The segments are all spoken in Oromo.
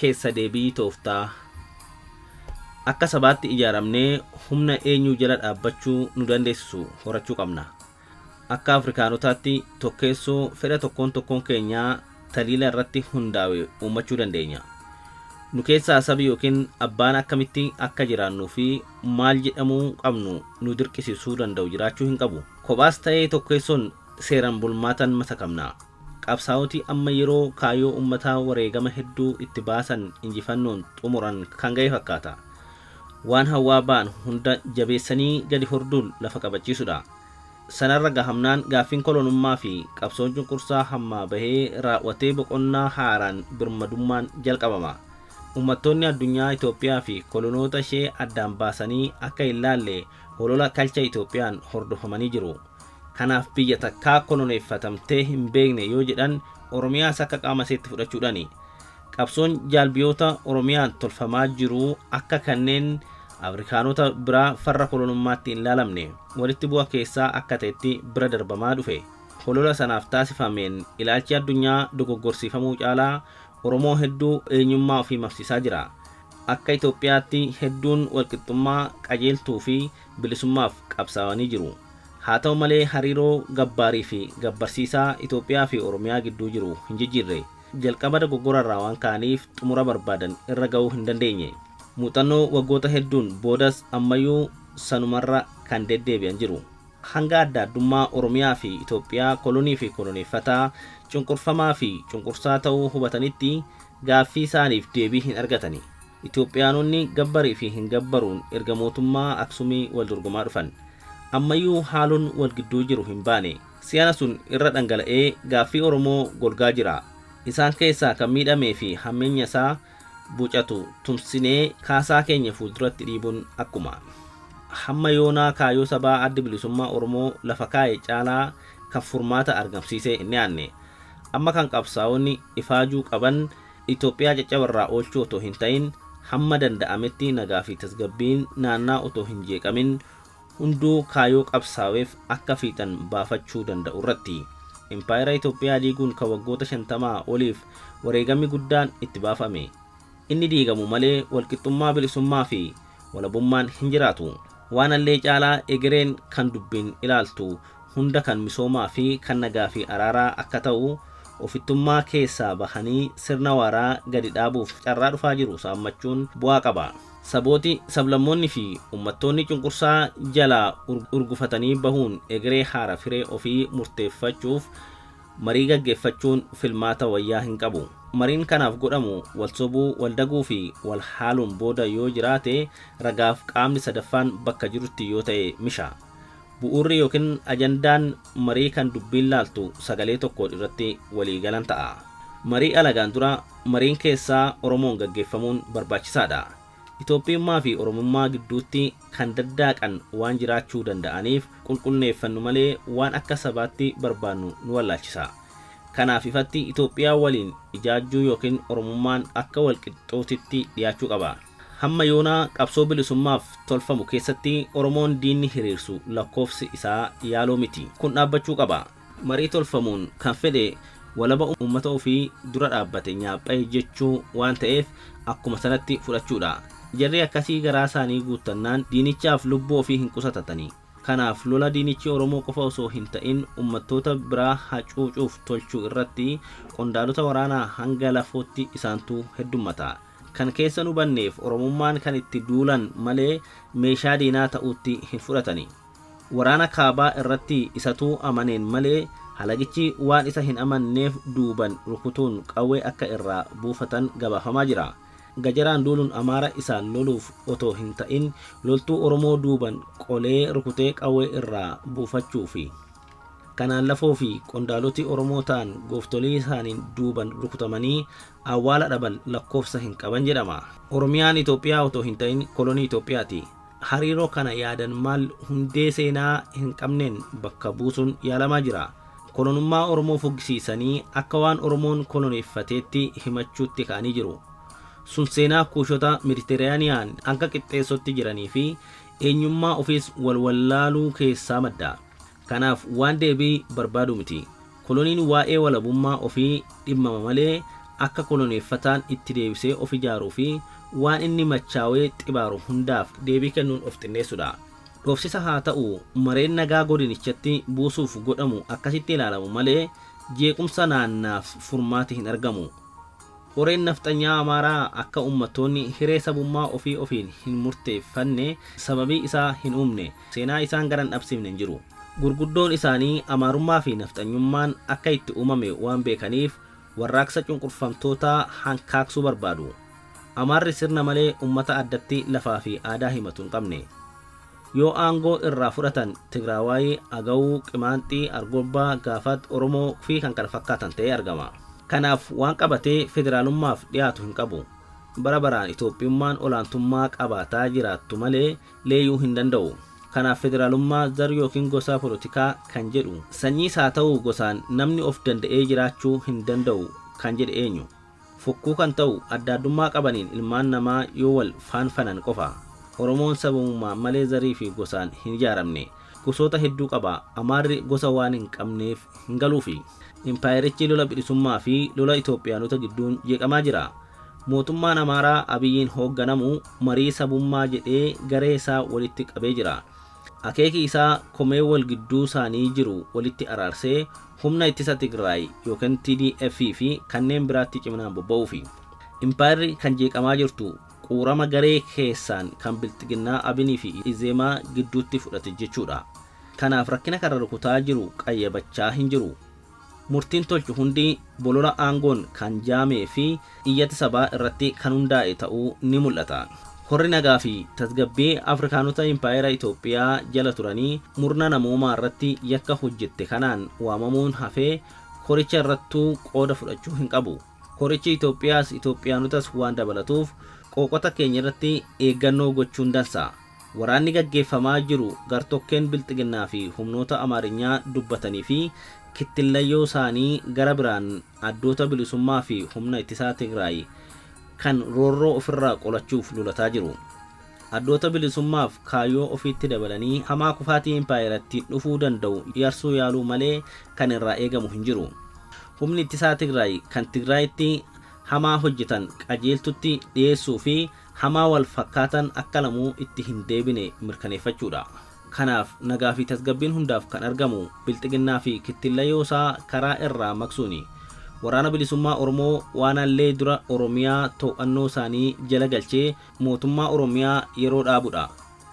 Keessa deebii tooftaa. Akka sabaatti ijaaramnee humna eenyuu jala dhaabbachuu nu dandeessisu horachuu qabna. Akka Afrikaanotaatti tokkeessoo fedha tokkoon tokkoon keenyaa taliila irratti hundaawe uummachuu dandeenya. Nu keessaa sabi yookiin abbaan akkamitti akka jiraannuu fi maal jedhamuu qabnu nu dirqisiisuu danda'u jiraachuu hin qabu. Kophaas ta'ee tokkeessoon seeran bulmaatan masakamna. Qabsaa'oti amma yeroo kaayoo ummataa wareegama hedduu itti baasan injifannoon xumuran kan gahe fakkaata. Waan hawwaa ba'an hunda jabeessanii gadi horduun lafa qabachiisuu dha. Sanarra gahamnaan gaaffiin kolonummaa fi qabsoon cunqursaa hammaa bahee raawwatee boqonnaa haaraan birmadummaan jalqabama. Ummattoonni addunyaa Itophiyaa fi kolonoota shee addaan baasanii akka hin laalle holola Kalcha Itophiyaan hordofamanii jiru. Kanaaf biyya takkaa koloneeffatamtee hin beekne yoo jedhan Oromiyaas akka qaama seett fudhachuudhani. Qabsoon jaalbiyoota Oromiyaan tolfamaa jiru akka kanneen Afrikaanota biraa farra kolonummaatti hin laalamne. Walitt bu'a keessaa akka ta'etti bira darbamaa dhufe. Holola sanaaf taasifameen ilaalchi addunyaa dogoggorsiifamuu caalaa Oromoo hedduu eenyummaa ofii mafsiisaa jira. Akka Itophiyaatti hedduun walqixxummaa, qajeeltuu fi bilisummaaf qabsaawanii jiru. Haa ta'u malee hariiroo gabbaarii fi gabbarsiisaa Itophiyaa fi Oromiyaa gidduu jiru hin jijjiirre. Jalqaba dogoggora irraa waan ka'aniif xumura barbaadan irra ga'uu hin dandeenye. Muuxannoo waggoota hedduun boodas ammayyuu sanumarra kan deddeebi'an jiru. Hanga adda addummaa Oromiyaa fi Itophiyaa, kolonii fi koloneeffataa, cunqurfamaa fi cunqursaa ta'uu hubatanitti gaaffii saaniif deebii hin argatani. Itophiyaanonni gabbarii fi hin gabbaruun erga mootummaa Aksumii wal dorgomaa dhufan. Ammayyuu haalon wal gidduu jiru hin baane. Si'ana sun irra dhangala'ee gaaffii Oromoo golgaa jira. Isaan keessaa kan miidhamee fi hammeenya saa bucatu tumsinee kaasaa keenya fuulduratti dhiibuun akkuma. Hamma yoonaa kaayoo sabaa Addi Bilisummaa Oromoo lafa kaaye caalaa kan furmaata argamsiise hin dhiyaanne. Amma kan qabsaawonni ifaajuu qaban Itophiyaa caccaba irraa oolchuu otoo hin ta'in hamma danda'ametti nagaa fi tasgabbiin naannaa otoo hin jeeqamin hunduu kaayoo qabsaaweef akka fiixan baafachuu danda'u irratti. Empayera Itophiyaa diiguun kan waggoota shantamaa oliif wareegammi guddaan itt baafame. Inni diigamu malee walqixxummaa bilisummaa fi walabummaan hin jiraatu. Waan allee caalaa egereen kan dubbiin ilaaltu hunda kan misoomaa fi kan nagaa fi araaraa akka ta'u ofittummaa keessaa bahanii sirna waaraa gadi dhaabuuf carraa dhufaa jiru saammachuun bu'aa qaba. Sabooti, sablammoonni fi ummattoonni cunqursaa jalaa urgufatanii bahuun egeree haaraaf hiree ofii murteeffachuuf marii gaggeeffachuun filmaata wayyaa hin qabu. Mariin kanaaf godhamu wal sobuu, wal daguu fi wal haaluun booda yoo jiraate ragaaf qaamni sadaffaan bakka jirutti yoo ta'e misha. Bu'uurri ykn ajandaan marii kan dubbiin laaltu sagalee tokkoon irratti walii galan ta'a. Marii alagaan dura mariin keessaa Oromoon gaggeeffamuun barbaachisaa dha. Itoophiyummaa fi Oromummaa gidduutti kan daddaaqan waan jiraachuu danda'aniif qulqulleeffannu malee waan akka sabaatti barbaannu nu wallaalchisa. Kanaaf ifatti Itoophiyaa waliin ijaajjuu ykn Oromummaan akka walqixxootitti dhiyaachuu qaba. Hamma yoonaa qabsoo bilisummaaf tolfamu keessatti Oromoon diinni hiriirsu lakkoofsi isaa yaaloo miti. Kun dhaabbachuu qaba. Marii tolfamuun kan fedhe walaba ummata ofii dura dhaabbate nyaaphae jechuu waan ta'eef akkuma sanatti fudhachuu dha. Jarri akkasii garaa saanii guuttannaan diinichaaf lubbuu ofii hin qusatatani. Kanaaf lola diinichi Oromoo qofa osoo hin ta'in ummattoota biraa hacuucuuf tolchu irratti qondaalota waraanaa hanga lafootti isaantu heddummata. Kan keessa hin hubanneef Oromummaan kan itti duulan malee meeshaa diinaa ta'uutti hin fudhatani. Waraana Kaabaa irratti isatuu amaneen malee halagichi waan isa hin amanneef duuban rukutuun qawwee akka irraa buufatan gabaafamaa jira. Gajaraan duulun Amaara isaan loluuf otoo hin ta'in loltuu Oromoo duuban qolee rukutee qawwee irraa buufachuufi. Kanaan lafoo fi qondaaloti Oromoo ta'an gooftolii saaniin duuban rukutamanii awwaala dhaban lakkoofsa hin qaban jedhama. Oromiyaan Itophiyaa otoo hin ta'in kolonii Itophiyaati. Hariiroo kana yaadan maal hundee seenaa hin qabneen bakka buusuun yaalamaa jira. Kolonummaa Oromoo fuggisiisanii akka waan Oromoon koloneeffateetti himachuutti ka'anii jiru. Sun seenaa Kuushota Mediteraaniyaan hanga Qixxeessootti jiranii fi eenyummaa ofiis wal wallaaluu keessaa madda. Kanaaf waan deebii barbaadu miti. Koloniin waa'ee walabummaa ofii dhimmama malee akka koloneeffataan itti deebisee of ijaaruu fi waan inni machaawee xibaaru hundaaf deebii kennuun of xinneessudha. Dhoofsisa haa ta'u mareen nagaa godinichatti buusuuf godhamu akkasitti ilaalamu malee jeequmsa naannaaf furmaati hin argamu. Qoreen nafxanyaa Amaaraa akka uummattoonni hiree sabummaa ofii ofiin hin murteeffanne sababii isaa hin uumne seenaa isaan garan dhabsiifne hin jiru. Gurguddoon isaanii Amaarummaa fi nafxanyummaan akka itti uumame waan beekaniif warraaqsa cunqurfamtootaa hankaaksuu barbaadu. Amaarri sirna malee uummata addatti lafaa fi aadaa himatu hin qabne. Yoo aangoo irraa fudhatan Tigraawaayii, Agawuu, Qimaanxii, Argobbaa, Gaafat, Oromoo fi kan kana fakkaatan ta'ee argama. Kanaaf waan qabatee federaalummaaf dhiyaatu hin qabu. Bara baraan Itoophiyummaan olaantummaa qabaataa jiraattu malee leeyuu hin danda'u. Kanaaf federaalummaa zar yookiin gosa polotikaa kan jedhu sanyiis haa ta'u gosaan namni of danda'ee jiraachuu hin danda'u kan jedhe eenyu? Fokkuu kan ta'u adda addummaa qabaniin ilmaan namaa yoo wal faanfanan qofa. Oromoon sababummaa malee zarii fi gosaan hin ijaaramne. Gosoota hedduu qaba. Amaarri gosa waan hin qabneef hin galuufi. Impaayerichi lola bilisummaa fi lola Itoophiyaanota gidduun jeeqamaa jira. Mootummaan Amaaraa Abiyyiin hoogganamu marii sabummaa jedhee garee isaa walitti qabee jira. Akeeki isaa komee wal gidduu isaanii jiru walitti araarsee humna ittisa Tigraay yookiin TDF fi kanneen biraatti ciminaan bobba'uufi. Impaayerri kan jeeqamaa jirtu quurama garee keessaan kan bilxiginnaa Abinii fi Izeemaa gidduutti fudhate jechuudha. Kanaaf rakkina karra rukutaa jiru qayyabachaa hin jiru. Murtiin tolchu hundi bolola aangoon kan jaamee fi iyyata sabaa irratti kan hundaa'e ta'uu ni mul'ata. Horri nagaa fi tasgabbii Afrikaanota Impaayera Itoophiyaa jala turanii murna namoomaa irratti yakka hojjette kanaan waamamuun hafee koricha irrattuu qooda fudhachuu hin qabu. Korichi Itoophiyaas Itoophiyaanotas waan dabalatuuf qooqota keenya irratti eeggannoo gochuun dansa. Waraanni gaggeeffamaa jiru gartokkeen bilxiginnaa fi humnoota Amaarinyaa dubbatanii fi kittillayyoo isaanii gara biraan addoota bilisummaa fi humna ittisaa Tigraay kan roorroo ofirraa qolachuuf lolataa jiru. Addoota bilisummaaf kaayyoo ofiitti dabalanii hamaa kufaatii impaayeratti dhufuu danda'u yarsuu yaaluu malee kan irraa eegamu hin jiru. Humni ittisaa Tigraay kan Tigraayitti hamaa hojjetan qajeeltutti dhiyeessuu fi hamaa wal fakkaatan akka lamuu itti hin deebine mirkaneeffachuudha. Kanaaf nagaa fi tasgabbiin hundaaf kan argamu bilxiginnaa fi kittillayyoo isaa karaa irraa maqsuuni. Waraana bilisummaa Oromoo waanallee dura Oromiyaa to'annoo isaanii jala galchee mootummaa Oromiyaa yeroo dhaabudha.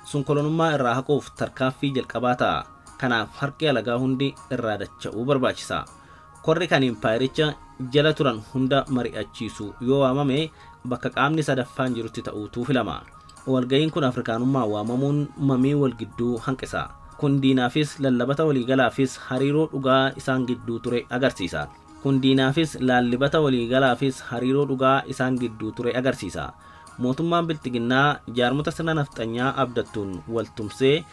Sun kolonummaa irraa haquuf tarkaanfii jalqabaa ta'a. Kanaaf harki alagaa hundi irraa dacha'uu barbaachisa. Korri kan impaayericha jala turan hunda mari'achiisu yoo waamame bakka qaamni sadaffaan jirutti ta'uutu filama. Walga'iin kun Afrikaanummaa waamamuun mamii wal gidduu hanqisa. Kun diinaafis lallabata waliigalaafis hariiroo dhugaa isaan gidduu ture agarsiisa. Kun diinaafis laallibata waliigalaafis hariiroo dhugaa isaan gidduu ture agarsiisa. Mootummaan bilxiginnaa jaarmota sirna nafxanyaa abdattuun waltumsee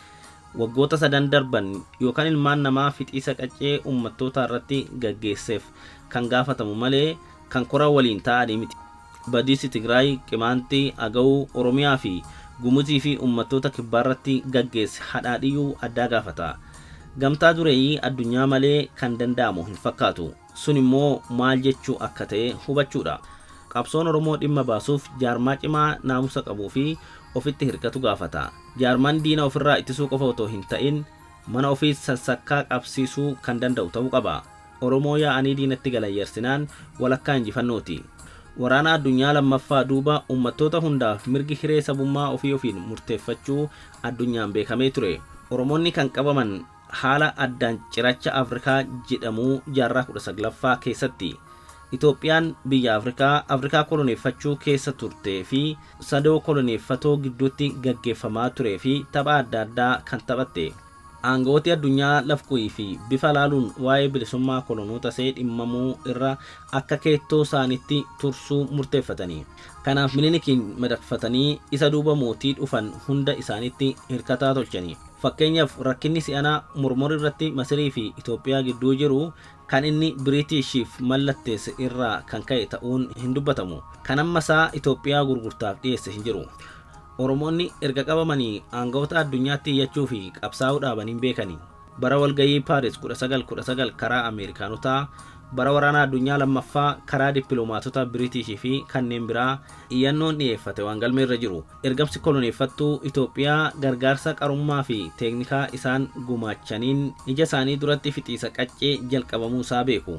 waggoota sadan darban yookaan ilmaan namaa fixiisa qaccee uummattoota irratti gaggeesseef kan gaafatamu malee kan kora waliin ta'anii miti. Badiisi Tigraay, Qimaantii, Agawuu, Oromiyaa fi Gumuzii fi uummattoota kibbaarratti gaggeesse hadhaadhiyyuu addaa gaafata. Gamtaa dureeyyii addunyaa malee kan danda'amu hin fakkaatu. Sun immoo maal jechuu akka ta'e hubachuudha. Qabsoon Oromoo dhimma baasuuf jaarmaa cimaa naamusa qabuu fi ofitti hirkatu gaafata. Jaarmaan diina ofirraa ittisuu qofa otoo hin ta'in mana ofiis sassakkaa qabsiisuu kan danda'u ta'uu qaba. Oromoo yaa'anii diinatti galan yarsinaan walakkaa injifannooti. Waraana addunyaa lammaffaa duuba uummattoota hundaaf mirgi hiree sabummaa ofii ofiin murteeffachuu addunyaan beekamee ture. Oromoonni kan qabaman haala addaan ciracha Afrikaa jedhamuu jaarraa 19ffaa keessatti. Itoophiyaan biyya Afrikaa Afrikaa koloneeffachuu keessa turtee fi sadoo koloneeffatoo gidduutti gaggeeffamaa turee fi tapha adda addaa kan taphatte. Aangawooti addunyaa lafquii fi bifa laaluun waa'ee bilisummaa kolonoota see dhimmamuu irra akka keettoo isaanitti tursuu murteeffatanii. Kanaaf Minilikiin madaqfatanii isa duuba mootii dhufan hunda isaanitti hirkataa tolchanii. Fakkeenyaaf rakkinni si'anaa mormor irratti Masirii fi Itoophiyaa gidduu jiru kan inni Biriitishiif mallatteesse irraa kan ka'e ta'uun hin dubbatamu. Kan ammasaa Itoophiyaa gurgurtaaf dhiyeesse hin jiru. Oromoonni erga qabamanii aangawoota addunyaatti iyyachuu fi qabsaa'uu dhaabanii hin beekani. Bara walgayii Paaris 1919 karaa Ameerikaanotaa, bara waraana addunyaa lammaffaa karaa dippiloomaatota Biriitishii fi kanneen biraa iyyannoon dhiyeeffate waan galmee irra jiru. Ergamsi koloneeffattuu Itoophiyaa gargaarsa qarummaa fi teeknikaa isaan gumaachaniin ija isaanii duratti fixiisa qaccee jalqabamuu isaa beeku.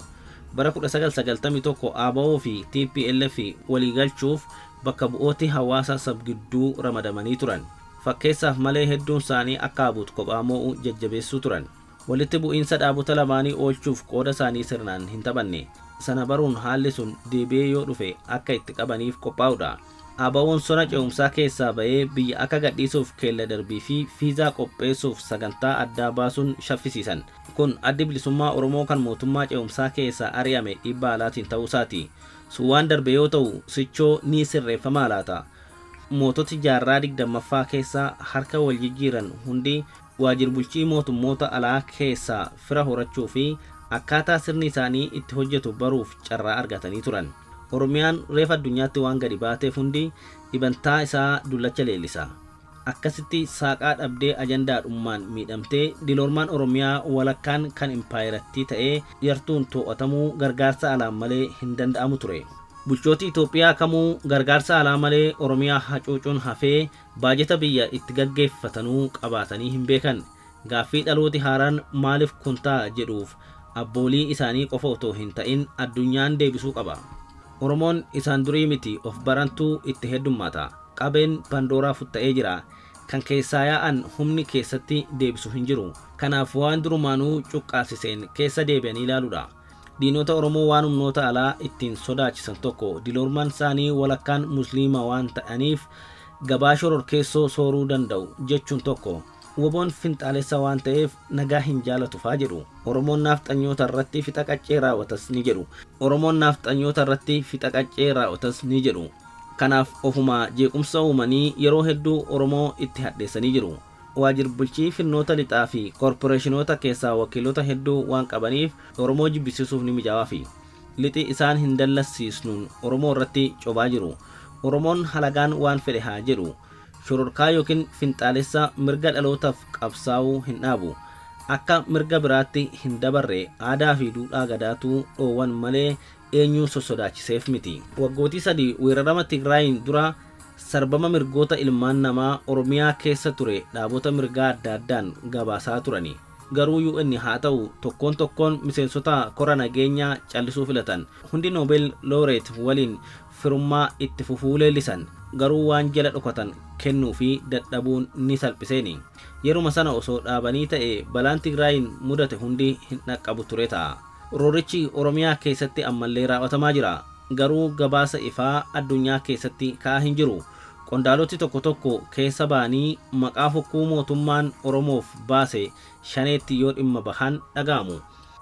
Bara 1991 ABO fi TPLF waliigalchuuf bakka bu'ooti hawaasa sabgidduu ramadamanii turan. Fakkeessaaf malee hedduun isaanii akka ABUT kophaa moo'u jajjabeessuu turan. Walitti bu'iinsa dhaabota lamaanii oolchuuf qooda isaanii sirnaan hin taphanne. Sana baruun haalli sun deebi'ee yoo dhufe akka itti qabaniif qophaa'uudha. ABO'n sona ce'umsaa keessaa ba'ee biyya akka gadhiisuuf keella darbii fi fiizaa qopheessuuf sagantaa addaa baasuun shaffisiisan. Kun Addi Bilisummaa Oromoo kan mootummaa ce'umsaa keessaa ari'ame dhiibbaa alaatiin ta'uu isaati. Sun waan darbe yoo ta'u sichoo ni sirreeffamaa laata? Moototi jaarraa 20ffaa keessa harka wal jijjiiran hundi waajjirbulchii mootummoota alaa keessaa fira horachuu fi akkaataa sirni isaanii itti hojjetu baruuf carraa argatanii turan. Oromiyaan reef addunyaatti waan gadi baateef hundi dhibantaa isaa dullacha leellisa. Akkasitti saaqaa dhabdee ajandaadhummaan miidhamtee diloormaan Oromiyaa walakkaan kan impaayerattii ta'ee yartuun too'atamuu gargaarsa alaan malee hin danda'amu ture. Bulchooti Itoophiyaa kamuu gargaarsa alaa malee Oromiyaa hacuucuun hafee baajeta biyya itti gaggeeffatanuu qabaatanii hin beekan. Gaaffii dhalooti haaraan maalif kun ta'a jedhuuf abboolii isaanii qofa otoo hin ta'in addunyaan deebisuu qaba. Oromoon isaan durii miti of barantuu itti heddummaata. Qabeen Pandooraa futta'ee jira. Kan keessaa yaa'an humni keessatti deebisu hin jiru. Kanaaf waan durumaanuu cuqqaalsiseen keessa deebi'anii ilaaluudha. Diinota Oromoo waan humnoota alaa ittiin sodaachisan tokko diloormaan isaanii walakkaan Musliima waan ta'aniif gabaa shororkeessoo sooruu danda'u jechuun tokko. WBOn finxaalessa waan ta'eef nagaa hin jaalatu faa jedhu. Oromoon naafxanyoota irratti fixa qaccee raawwatas ni jedhu. Oromoon naafxanyoota irratti fixa qaccee raawwatas ni jedhu. Kanaaf ofumaa jeequmsa uumanii yeroo hedduu Oromoo itti hadheessanii jiru. Waajjirbulchii finnoota lixaa fi korporeeshinoota keessaa wakiilota hedduu waan qabaniif Oromoo jibbisiisuuf ni mijaawaafi. Lixi isaan hin dallansiisnuun Oromoo irratti cobaa jiru. Oromoon halagaan waan fedhe haa jedhu. Shororkaa ykn finxaalessa mirga dhalootaf qabsaawuu hin dhaabu. Akka mirga biraatti hin dabarre aadaa fi duudhaa Gadaatu dhoowwan malee eenyuu sossodaachiseef miti. Waggootii sadi weerarama Tigraayiin dura sarbama mirgoota ilmaan namaa Oromiyaa keessa ture dhaabota mirgaa adda addaan gabaasaa turani. Garuu UN haa ta'u tokkoon tokkoon miseensota Kora Nageenyaa callisuu filatan. Hundi Nobel Laureate waliin firummaa itti fufuu leellisan. Garuu waan jala dhokatan kennuufii dadhabuun ni salphiseeni. Yeruma sana osoo dhaabanii ta'ee balaan Tigraayiin mudate hundi hin dhaqqabu ture ta'a. Roorrichi Oromiyaa keessatti ammallee raaw'atamaa jira. Garuu gabaasa ifaa addunyaa keessatti ka'aa hin jiru. Qondaaloti tokko tokko keessa ba'anii maqaa fokkuu mootummaan Oromoof baase Shaneetti yoo dhimma bahan dhaga'amu.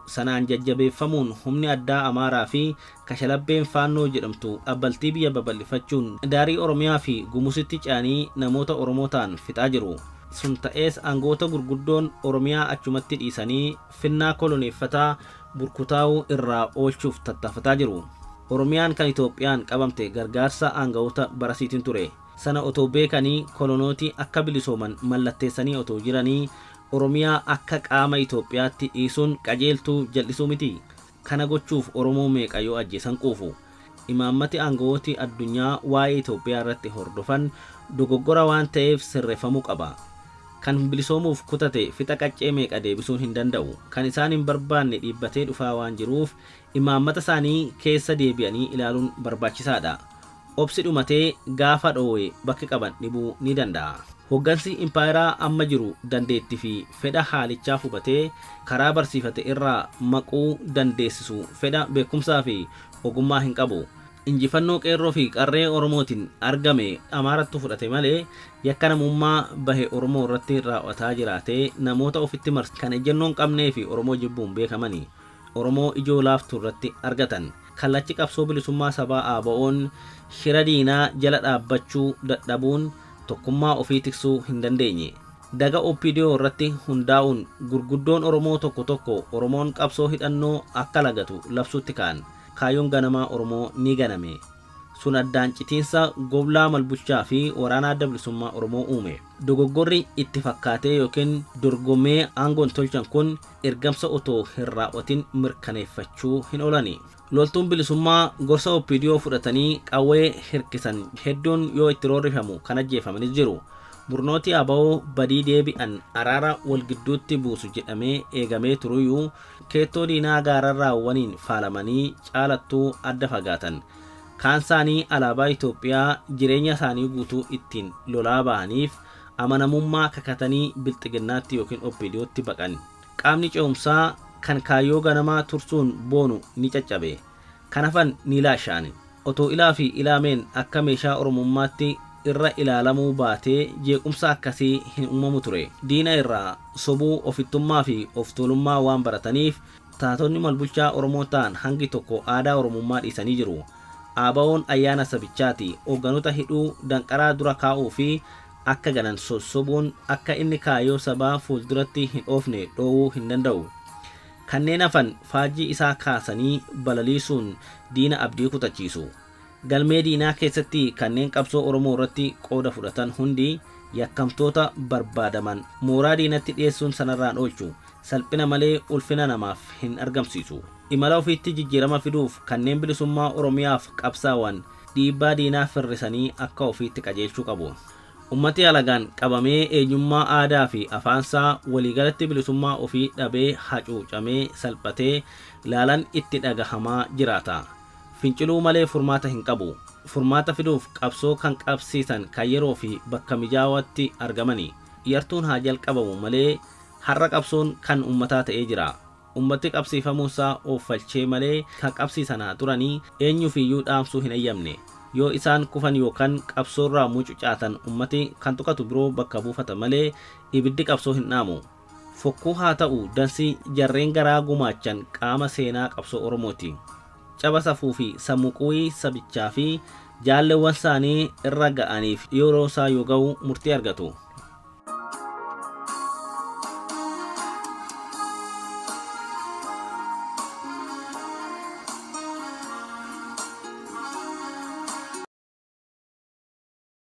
Sanaan jajjabeeffamuun humni addaa Amaaraa fi kashalabbeen Faannoo jedhamtu abbaltii biyya babal'ifachuun daarii Oromiyaa fi Gumusitti ce'anii namoota Oromoo ta'an fixaa jiru. Sun ta'ees aangoota gurguddoon Oromiyaa achumatti dhiisanii finnaa koloneeffataa burkutaawuu irraa oolchuuf tattaafataa jiru. Oromiyaan kan Itoophiyaan qabamte gargaarsa aangawoota barasiitin ture. Sana otoo beekanii kolonooti akka bilisooman mallatteessanii otoo jiranii Oromiyaa akka qaama Itoophiyaatti dhiisuun qajeeltuu jal'isuu mitii? Kana gochuuf Oromoo meeqa yoo ajjeesan quufu? Imaammati aangawooti addunyaa waa'ee Itoophiyaa irratti hordofan dogoggora waan ta'eef sirreeffamuu qaba. Kan bilisoomuuf kutate fixa qaccee meeqa deebisuun hin danda'u. Kan isaan hin barbaanne dhiibbatee dhufaa waan jiruuf imaammata saanii keessa deebi'anii ilaaluun barbaachisaa dha. Obsi dhumatee gaafa dhoowe bakki qaban dhibuu ni danda'a. Hoggansi empayeraa amma jiru dandeetti fi fedha haalichaaf hubatee karaa barsiifate irraa maquu dandeessisu fedha, beekumsaa fi ogummaa hin qabu. Injifannoo Qeerroo fi Qarree Oromootiin argame Amaarattu fudhate malee yakka namummaa bahe Oromoo irratti raaw'ataa jiraatee namoota ofitti marse kan ejjennoo hin qabnee fi Oromoo jibbuun beekamani Oromoo ijoo laaftuu irratti argatan. Kallachi qabsoo bilisummaa sabaa ABOn shira diinaa jala dhaabbachuu dadhabuun tokkummaa ofii tiksuu hin dandeenye. Daga OPDO irratti hundaa'uun gurguddoon Oromoo tokko tokko Oromoon qabsoo hidhannoo akka lagatu labsuutti ka'an. Kaayyoon ganamaa Oromoo ni ganame. Sun addaan citiinsa goblaa malbulchaa fi waraana Adda Bilisummaa Oromoo uume. Dogoggorri itti fakkaatee yookiin dorgomee aangoon tolchan kun ergamsa otoo hin raawwatin mirkaneeffachuu hin oolani. Loltuun bilisummaa gorsa OPDO fudhatanii qawwee hirkisan hedduun yoo itti roorrifamu kan ajjeefamanis jiru. Murnooti ABO badii deebi'an araara wal gidduutti buusu jedhamee eegamee turuyyuu keettoo diinaa gaararraa waniin faalamanii caalattuu adda fagaatan. Kaan isaanii alaabaa Itoophiyaa jireenya isaanii guutuu ittiin lolaa bahaniif amanamummaa kakatanii bilxiginnaatti yookiin OPDOtti baqan. Qaamni ce'umsaa kan kaayyoo ganamaa tursuun boonu ni caccabe. Kan hafan ni laashaan. Otoo ilaa fi ilaameen akka meeshaa Oromummaatti irra ilaalamuu baatee jeequmsa akkasii hin uumamu ture. Diina irraa sobuu, ofittummaa fi oftuulummaa waan barataniif taatonni malbulchaa Oromoo ta'an hangi tokko aadaa Oromummaa dhiisanii jiru. ABO'n ayyaana sabichaati. Hoogganoota hidhuu, danqaraa dura kaa'uu fi akka ganan sossobuun akka inni kaayyoo sabaa fuulduratti hin oofne dhoowwuu hin danda'u. Kanneen hafan faajjii isaa kaasanii balaliisuun diina abdii kutachiisu. Galmee diinaa keessatti kanneen qabsoo Oromoo irratti qooda fudhatan hundi yakkamtoota barbaadaman mooraa diinatti dhiyeessuun sanarraan oolchu. Salphina malee ulfina namaaf hin argamsiisu. Imala ofiitti jijjiirama fiduuf kanneen bilisummaa Oromiyaaf qabsaa'an dhiibbaa diinaa firrisanii akka ofiitti qajeelchuu qabu. Ummati alagaan qabamee eenyummaa aadaa fi afaansaa waliigalatti bilisummaa ofii dhabee hacuucamee salphatee laalan itti dhagahamaa jiraata. Finciluu malee furmaata hin qabu. Furmaata fiduuf qabsoo kan qabsiisan kan yeroo fi bakka mijaawaatti argamani. Yartuun haa jalqabamu malee har'a qabsoon kan ummataa ta'ee jira. Ummati qabsiifamuunsaa ooffalchee malee kan qabsiisan haa turanii eenyuufiyyuu dhaamsuu hin eeyyamne. Yoo isaan kufan yookaan qabsoorraa mucucaatan ummati kan tuqatu biroo bakka buufata malee ibiddi qabsoo hin dhaamu. Fokkuu haa ta'u dansi jarreen garaa gumaachan qaama seenaa qabsoo Oromooti. Caba safuu fi sammuquwii sabichaa fi jaalleewwan isaanii irra ga'aniif yeroo isaa yoo ga'u murtii argatu.